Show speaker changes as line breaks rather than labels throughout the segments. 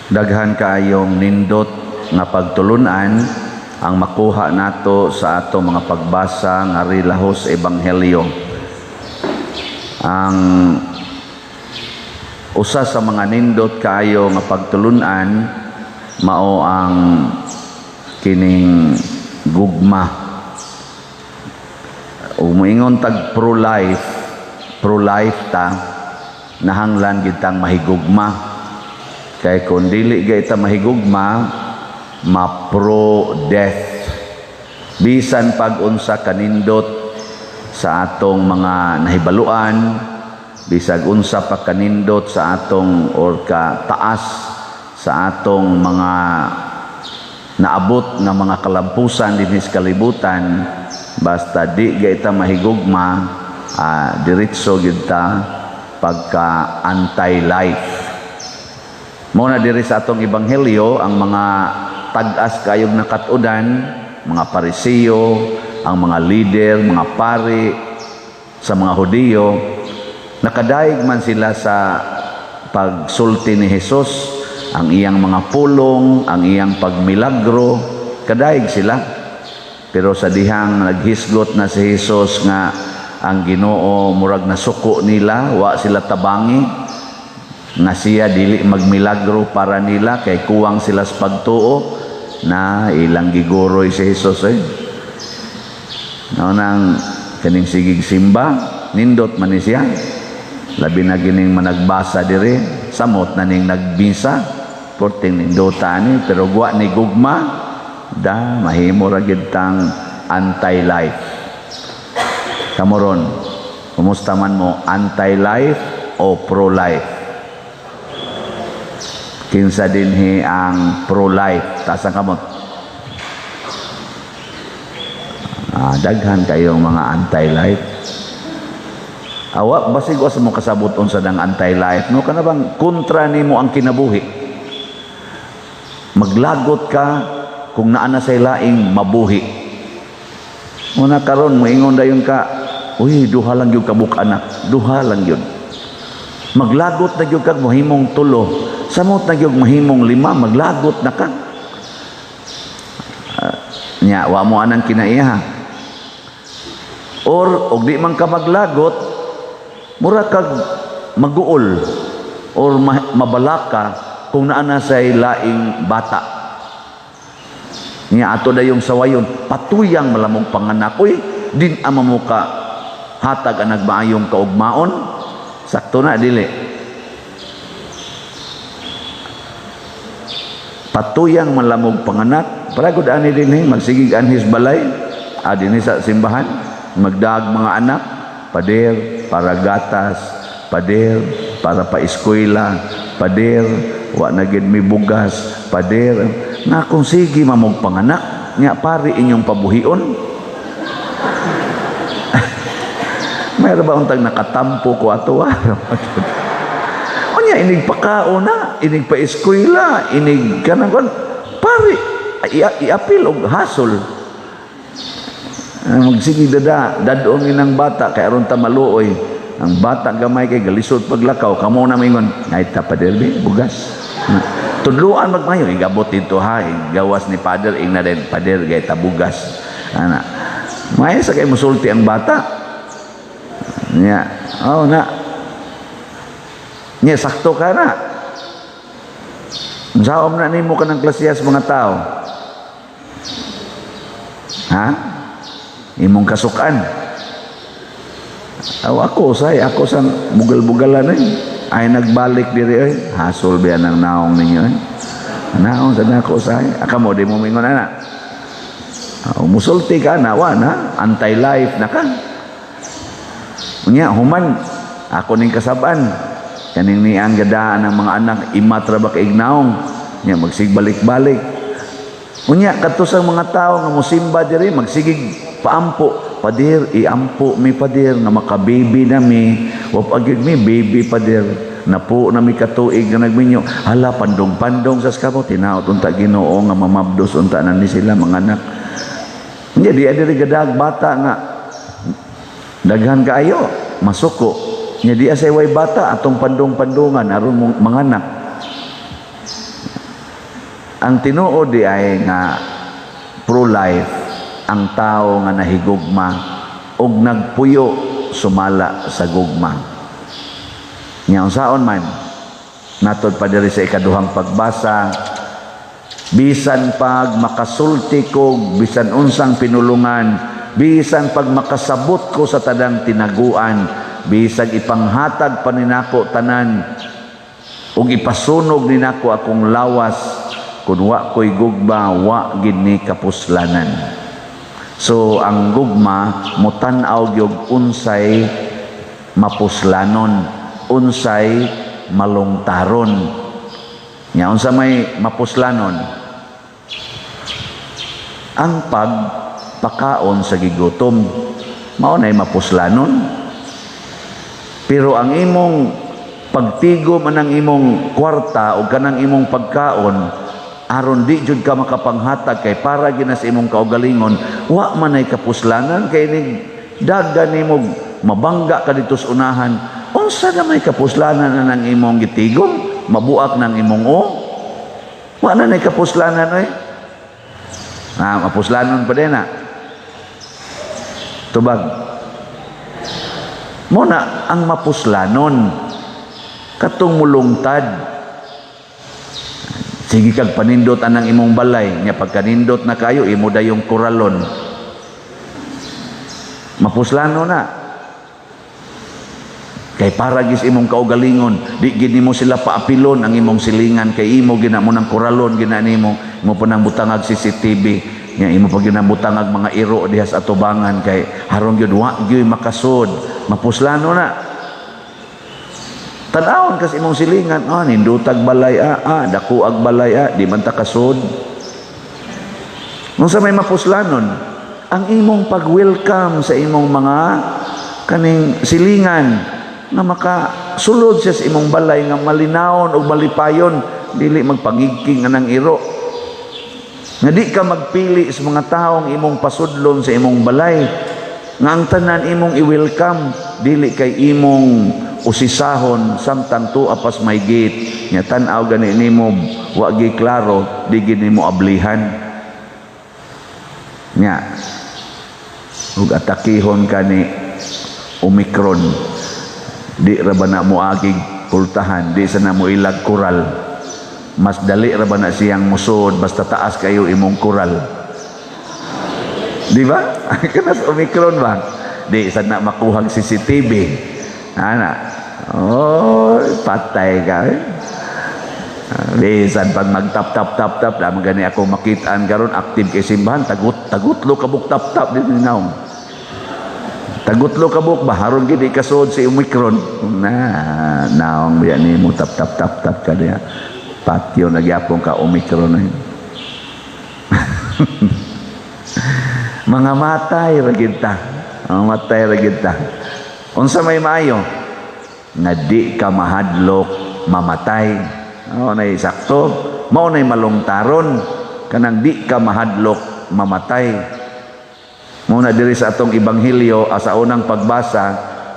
Daghan kaayong nindot nga pagtulunan ang makuha nato sa ato mga pagbasa nga rilahos ebanghelyo. Ang usa sa mga nindot kaayo nga pagtulunan mao ang kining gugma. Ug moingon tag pro-life, pro-life ta, nahanglan gid tang mahigugma. Kay kung dili gay ta mahigugma, ma-pro-death. Bisan pag unsa kanindot sa atong mga nahibaluan, bisag unsa pa kanindot sa atong or ka taas sa atong mga naabot nga mga kalampusan dinhi sa kalibutan, basta di gay ta mahigugma, diretso gid ta pagka anti-life. Mao na diri sa atong ebanghelyo, ang mga tag-as kayog nakatudan, mga Parisiyo, ang mga leader, mga pari sa mga Hudiyo, nakadaig man sila sa pagsulti ni Jesus, ang iyang mga pulong, ang iyang pagmilagro, kadaig sila. Pero sa dihang naghisgot na si Jesus nga ang Ginoo murag nasuko nila, wa sila tabangi nga siya dili magmilagro para nila kay kuwang sila sa pagtuo na ilang giguroy si Jesus eh. No, nang kaning sigig simba, nindot man ni siya. Labi na gining managbasa diri, samot na ning nagbisa, porting nindota ni, pero gwa ni gugma, da mahimo ra gid tang anti-life. Kamoron, kumusta man mo, anti-life o pro-life? Kinsa dinhi ang pro-life? Taas ang kamot. Daghan kayong mga anti-life. Awa, basig wa sa mo kasabot unsa nang anti-life, no? Kana bang kontra nimo ang kinabuhi? Maglagot ka kung naa na say laing mabuhi. Una karon moingon dayon ka, "Uy, duha lang gyud kabuk anak, duha lang gyud." Maglagot na gyud kag mahimong tulo, samot na gyud mahimong lima, maglagot na ka. Nya wa mo anang kinaiha. Or og di man ka maglagot, mura kag maguol or mabalaka kung naa na say laing bata. Nya ato dayong sawayon, patuyang malamog panganak, uy, din ama mo ka hatag ang nagmaayong kaugmaon. Sakto na dili? Patuyang malamog panganak, para gud ani dinhi magsigig anhis balay, dinhi sa simbahan, magdaag mga anak, "Pader, para gatas, pader, para pa-eskwela, pader, wa na gid mi bugas, pader." Nga kung sige mamog panganak, nya pari inyong pabuhion. Mayroon ba untag nakatampo ko ato? Unya inig pakaon na, inig pa-eskwela, inig kanang kon pari iapil og hasol. Magsige dada, dadong inang bata kay aron ta maluoy. Ang bata gamay kay galisod paglakaw, kamo na mingon, "Ngay ta pader bi, bugas." Tudluan magmayo, igabot dito ha, gawas ni pader ing na din, "Pader, gay ta bugas." Ana. May sa kay musulti ang bata. Nya, oh na. Nya sakto ka na. Unsaon na nimo kanang klasiyas mga tao? Ha? Imong kasukan. Aw ako say, ako sa bugal-bugalan eh. Ay nagbalik diri eh. Hasol biya ng naong ninyo eh. Naong sa nako say. Aka mo di mo mingon ana. Aw, musulti ka na wa na, anti-life na ka. Unya human ako ning kasaban kaning niang gadaan ng mga anak imatra ba kay naong nya magsigbalik-balik. Unya kadto sa mga tao nga mosimba diri magsigig paampo, "Pader, iampo mi pader nga makababy na mi, wa pa gyud mi baby pader, napo na mi katuig nga nagminyo." Hala, pandong-pandong sa kamo, tinaot unta Ginoo nga mamabdos unta na ni sila mga anak. Unya di diri gadag bata nga daghan kaayo masuko. Nya di asay way bata atong pandong-pandungan aron mong manganak. Ang tinuod di ay nga pro-life ang tao nga nahigugma ug nagpuyo sumala sa gugma. Nya unsaon man, natod pa diri sa ikaduhang pagbasa, bisan pag makasulti ko bisan unsang pinulungan, bisan pag makasabot ko sa tanang tinaguan, bisag ipanghatag pa ninako tanan ug ipasunog ninako akong lawas, kun wa ko'y gugma, wa gid ni kapuslanan. So ang gugma mutan-aw gyud unsay mapuslanon, unsay malungtaron. Nya unsa may mapuslanon? Ang pagpakaon sa gigutom, mao nay mapuslanon. Pero ang imong pagtigom anang imong kwarta o kanang imong pagkaon aron di jud ka makapanghatag kay para gina sa imong kaugalingon, wa man ay kapuslanan, kay nig daga nimo mabangga ka dito sa unahan. Unsa na may kapuslanan anang imong gitigom? Mabuak ng imong o wa na nay kapuslanan oy. Na mapuslanon pa din na tubag mo na. Ang mapuslanon, katong mulungtad. Sige kag panindot anang imong balay nya, pagkanindot na kayo, imo dayong kuralon, mapuslano na, kay para gis imong kaugalingon. Di gid nimo sila paapilon ang imong silingan kay imo gina mo ng kuralon, gina nimo, imo pa nang butangag CCTV nya, imo pa gina butangag mga iro diha sa atubangan kay haron gyud wa gyud makasud. Mapuslano na. Tan-awon kas imong silingan, ah, nindutag balay, ah, ah, dako ag balay, ah, di man ta kasud. Unsa may mapuslanon? Ang imong pag-welcome sa imong mga kaning silingan nga makasulod siya sa imong balay nga malinawon o malipayon, dili magpangigking anang iro. Nga di ka magpili sa mga taong imong pasudlon sa imong balay, nga ang tanan imong i-welcome, dili kay imong usisahon samtang tuwa pas may gate nya tan-aw gani nimo wa gi klaro, di gid nimo ablihan nya ug atakihon kani Omicron. Di ra ba na moagig pultahan? Di sa na mo ilag kural? Mas dali ra ba na siyang musod basta taas kayo imong kural, di ba? Kanas Omicron ba, di sa na makuhang CCTV ana. Oh, patay ka eh. Bisan pag mag-tap tap tap tap, damo gani ako makitaan karon active kay simbahan, tagut tagutlo kabuk tap tap din naong. Tagutlo kabuk ba haron gid ikasod si Omicron. Na naong biya nimo tap tap tap tap ka diha. Patyo na gyapon ka Omicron na yun. Mga matay ra gid ta. Mga matay ra gid ta. Unsa may maayo? Nga di ka mahadlok mamatay. Mao nay sakto, mao nay malungtaron, kanang di ka mahadlok mamatay. Mao na diri sa atong ebanghelyo, sa unang pagbasa,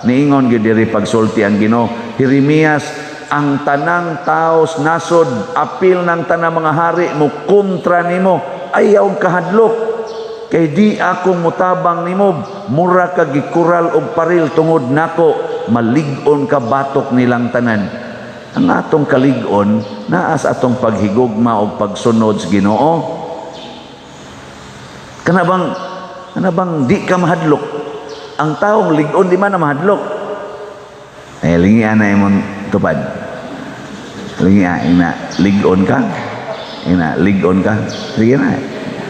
niingon gyud diri pagsulti ang Ginoo, "Jeremias, ang tanang taos nasod, apil ng tanang mga hari mo kontra nimo, ayaw kahadlok. Kay di ako mutabang nimo, mura ka gikural og paril tungod nako, malig-on ka batok nilang tanan." Ang atong kalig-on naa sa atong paghigugma o pagsunod sa Ginoo. Kana bang di ka mahadlok? Ang taong lig-on di man na mahadlok. Eh, lingian na imong tupad. Lingia, ina, lig-on ka. Ina, lig-on ka. Sige na.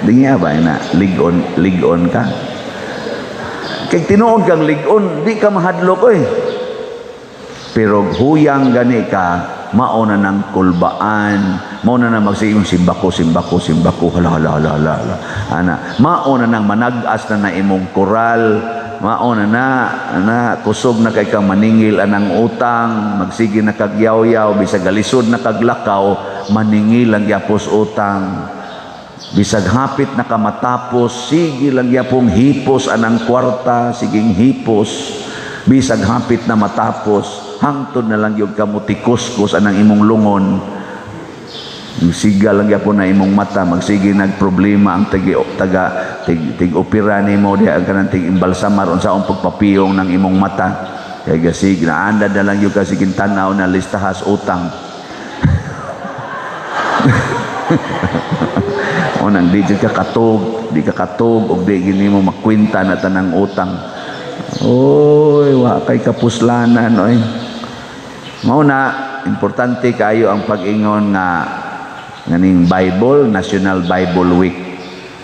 Lingia ba, ina, lig-on, lig-on ka. Kay tinuod kang lig-on, di ka mahadlok oy. Pero huyang gani ka, mao na ng kulbaan, mao na nang magsigong simbako, simbako, simbako, hala, hala, hala, hala, hala. Ana, mao na nang manag-as na na imong koral, mao na na, na kusog na kay kang maningil anang utang, magsige na kag yaw-yaw, bisag galisod na kag lakaw, maningil ang gyapos utang. Bisag hapit na ka matapos, sige lang gyapong hipos anang kwarta, siging hipos. Bisag hapit na matapos, hangtod na lang gyud ka motikuskus anang imong lungon. Siga lang gyapon na imong mata, magsige nagproblema ang tagi taga tig, tig opera nimo diha, ang kanang tig imbalsamar unsaon pagpapiyong ng imong mata. Kay gasig naanda na lang gyud ka sige tan-aw na listahas utang. O nang di jud ka katog, di ka katog og di gini mo makwenta na tanang utang. Oy, wa kay kapuslanan oy. Mao na importante kayo ang pag-ingon nga nganing Bible, National Bible Week.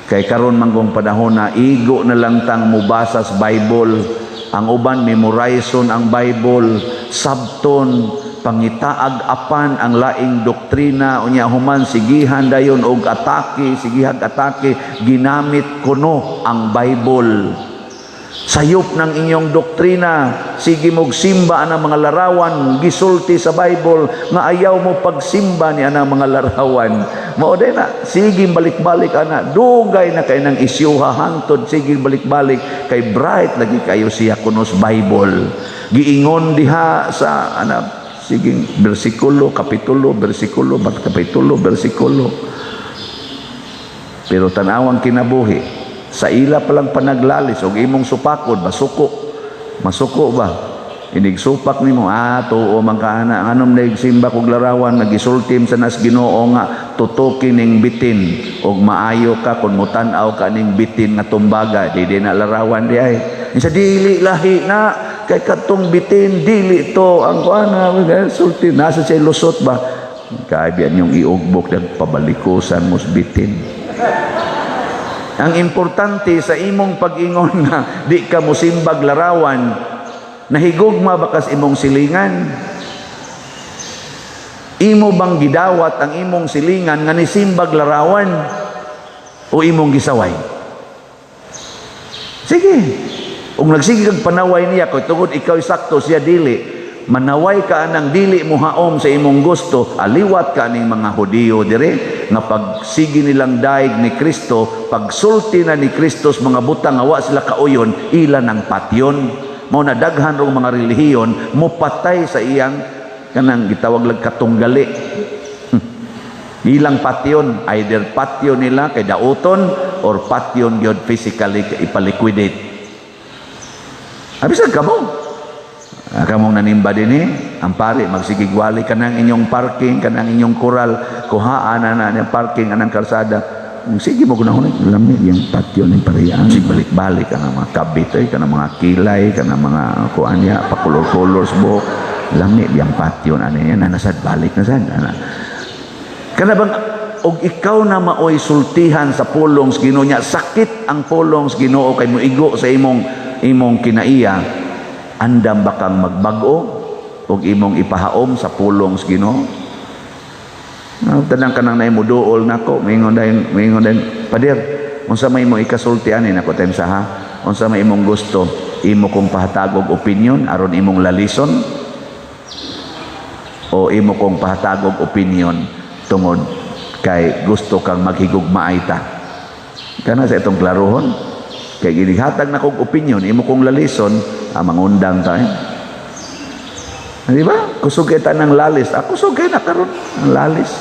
Kay karon man kung panahon na igo na lang tang mubasa sa Bible, ang uban memorizon ang Bible, sabton pangitaag apan ang laing doktrina, unya human sigihan dayon og atake, sigihag atake, ginamit kuno ang Bible. Sayop ng inyong doktrina, sige mog simba ang mga larawan, gisulti sa Bible nga ayaw mo pagsimba ni anang mga larawan. Mao day na, sige balik-balik ana, dugay na kay nang isyuha hantod sige balik-balik kay bright lagi kayo siya kunos Bible. Giingon diha sa ana sige bersikulo, kapitulo, bersikulo, kapitulo, bersikulo. Pero tanawang kinabuhi, sa ila palang panaglalis og imong supakod, masuko. Masuko ba? Inig supak nimo, tuo man ka ana, anong nagsimba kog larawan, nagisultim sa nas Ginoo nga tutuki ning bitin og maayo ka kun mutan-aw ka ning bitin nga tumbaga, di di na larawan di ay. Sa dili lahi na kay katong bitin dili to ang kuan na sulti nasa siya lusot ba kay biyan yung iugbok pabalikusan mo sa bitin. Ang importante sa imong pag-ingon nga di ka mosimbag larawan, nahigugma ba kas imong silingan? Imo bang gidawat ang imong silingan nga nisimbag larawan o imong gisaway? Sige. Kung nagsige kag panaway niya kay tungod ikaw sakto siya dili, manaway ka anang dili mo haom sa imong gusto, aliwat ka ning mga Hudiyo dire nga pagsige nilang daig ni Kristo, pagsulti na ni Kristo sa mga butang nga wa sila kauyon, ila ng patyon. Mao na daghan rong mga relihiyon mopatay sa iyang kanang gitawag lag katunggali. Ilang patyon, either patyon nila kay dauton or patyon gyud physically kay ipaliquidate. Abisag kamo. Kamong nanimba din eh, ang pare, magsigigwali kanang inyong parking, kanang inyong koral, kuhaan na na ang parking, anang karsada. Sige mo gunahon, lami yung patio ng parehas. Sige balik-balik ang mga kabit, eh, kanang mga kilay, kanang mga kuan niya, pakulor-kulor sa buhok. Lami yung patio na niya, nanasad, balik na sad. Ana. Kana bang og ikaw na maoy sultihan sa pulong sa Ginoo niya, sakit ang pulong sa Ginoo kay moigo sa imong imong kinaiya, andam ba kang magbag-o og imong ipahaom sa pulong sa Ginoo? Tanang kanang naay muduol nako, mingon dayon, "Pader, unsa may imong ikasulti ani nako time sa ha? Unsa may imong gusto? Imo kong pahatagog opinion aron imong lalison o imo kong pahatagog opinion tungod kay gusto kang maghigugmaay ta?" Kana sa itong klarohon, kay ginihatag na kong opinion, imo kong lalison, mangundang tayo. Di ba? Kusog kay ng lalis. Ako kusog kay na karon ang lalis.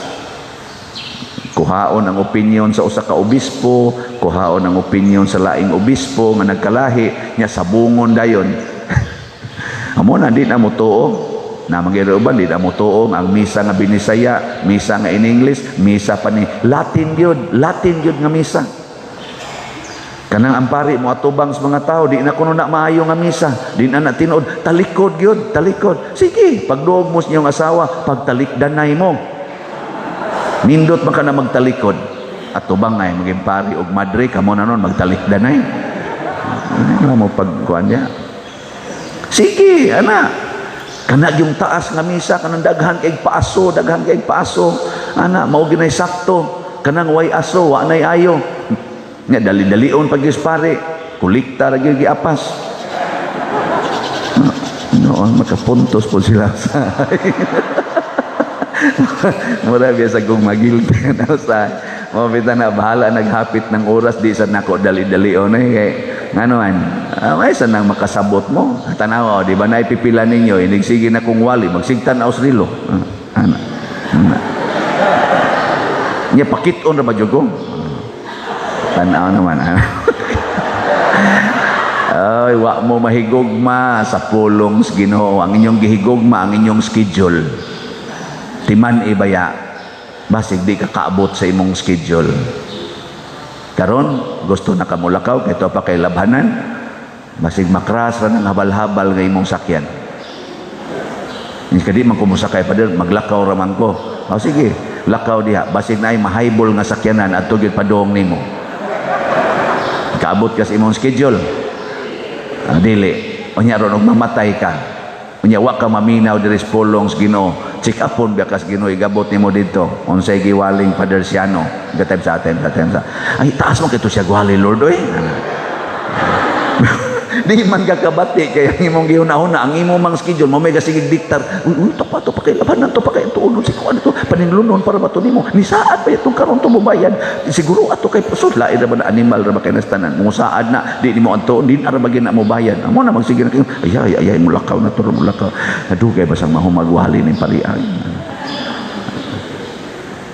Kuhaon ang opinion sa usa ka obispo, kuhaon ang opinion sa laing obispo nga nagkalahi, nya sabungon dayon. Amo na di na mo tuo. Na uban di na mo tuo ang misa nga Binisaya, misa nga in English, misa pa ni Latin gyud, Latin gyud nga misa. Kanang ang pari mo atubang sa mga tao, di na kuno na maayo nga misa, di na na tinuod, talikod gyud, talikod. Sige, pagduog mo sa inyong asawa, pagtalikdanay mo. Nindot man ka na magtalikod. Atubang ay maging pari og madre kamo na nun magtalikdanay. Ano mo pagkuan niya? Sige, ana. Kana yung taas nga misa kanang daghan kay paaso, daghan kay paaso. Ana, mao ginay sakto. Kanang way aso, wa nay ayo. Nga dali-dalion pag pare, kulikta ra gyud giapas. No, makapuntos po sila sa Mura biya sa kong magilty na sa mo bita na bahala naghapit ng oras di sa nako dali-dalion eh kay ngano man may sa nang makasabot mo tanaw, di ba, naipipila ninyo inig sige na kong wali magsigtan aw rilo ana ana. Nya pakit-on ra ba jud ko? Tanaw naman. Ha? Ay, wa mo mahigugma sa pulong sa Ginoo. Ang inyong gihigugma, ang inyong schedule. Timan ibaya, basig di ka kaabot sa imong schedule. Karon, gusto na ka mulakaw, kay pa kay labhanan, basig makras ra ng habal-habal nga imong sakyan. Hindi ka di man kumusakay pa din, maglakaw ra man ko. O sige, lakaw diha. Basig na ay mahaybol nga sakyanan at tugid padong nimo. Kaabot ka sa imong schedule. Ah, dili. Unya ron og mamatay ka. Unya wa ka maminaw diri sa pulong sa Ginoo. Check upon biya ka sa Ginoo, igabot nimo didto. Unsay giwaling Father Siano. Gatime sa atin, sa sa. Ay, taas mo kito siya gwali, Lord oy. Di man ka kabati kay ang imong gihuna-huna, ang imong mang schedule mo may gasigig diktar. Uy, uy, to pa kay labanan to pa kay tuonon si kuan to paninlunon para ba to nimo? Nisaad pa itong karon to mobayad. Siguro ato kay so lain ra ba na animal ra ba kay nastanan. Musaad na di nimo anto din ara ba na mo bayad. Amo na magsige na kayo. Ay ay ay, mulakaw na to, mulakaw. Adugay basang mahumagwali ning pariag.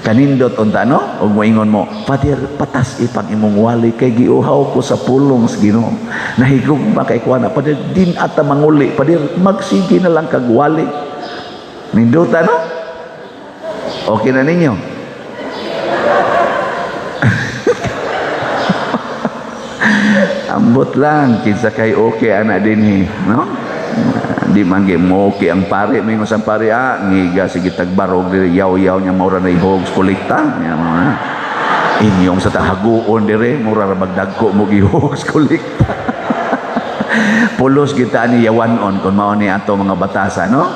Kanindot unta, no? Ug moingon mo, "Father, patas ipang imong wali kay giuhaw ko sa pulong sa Ginoo. Nahigugma kay kuana, Father, din ata manguli, Father, magsige na lang kag wali." Nindota, no? Okay na ninyo. Ambot lang kinsa kay okay ana dinhi, no? Di man gyud mo okay ang pare, mingon sa pare, ah, ngiga sige tagbarog diri, yaw-yaw niya maura na ihog kolekta niya mo na. Inyong sa tahaguon dire, mura ra magdagko mo gihog kolekta. Pulos kita ni yawanon kung mao ni ato mga batasa, no?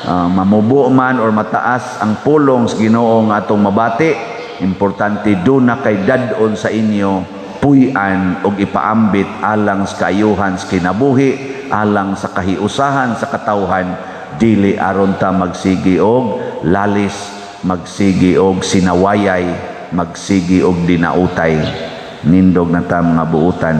Mamubo man or mataas ang pulong sa Ginoo nga atong mabati, importante do na kay dad-on sa inyo, puy-an og ipaambit alang sa kaayuhan sa kinabuhi, alang sa kahiusahan sa katawhan, dili aron ta magsigi og lalis, magsigi og sinawayay, magsigi og dinautay. Nindog na ta, mga buutan.